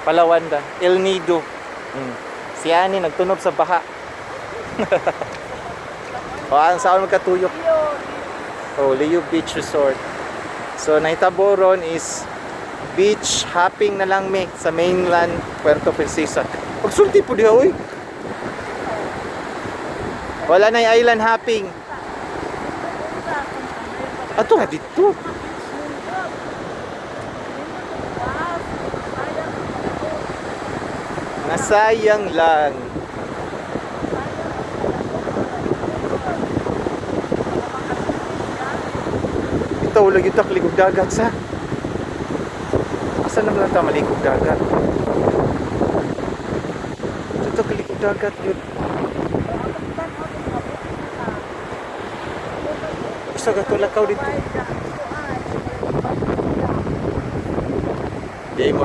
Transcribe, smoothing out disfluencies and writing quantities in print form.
Palawan da. El Nido. Si Ani nagtunob sa baha. O, ang saan magkatuyok? Oh, Leo Beach Resort. So nahitabo ron is beach hopping na lang mi sa mainland Puerto Princesa. Pagsulti po diha, oy. Wala na yung island hopping. Ato nga dito. Nasayang lang. Ito, wala yung takligog dagat sa. Asa naman lang ta malikog dagat? Ito kalikog dagat yun. Gusto ka tulakaw dito. Di mo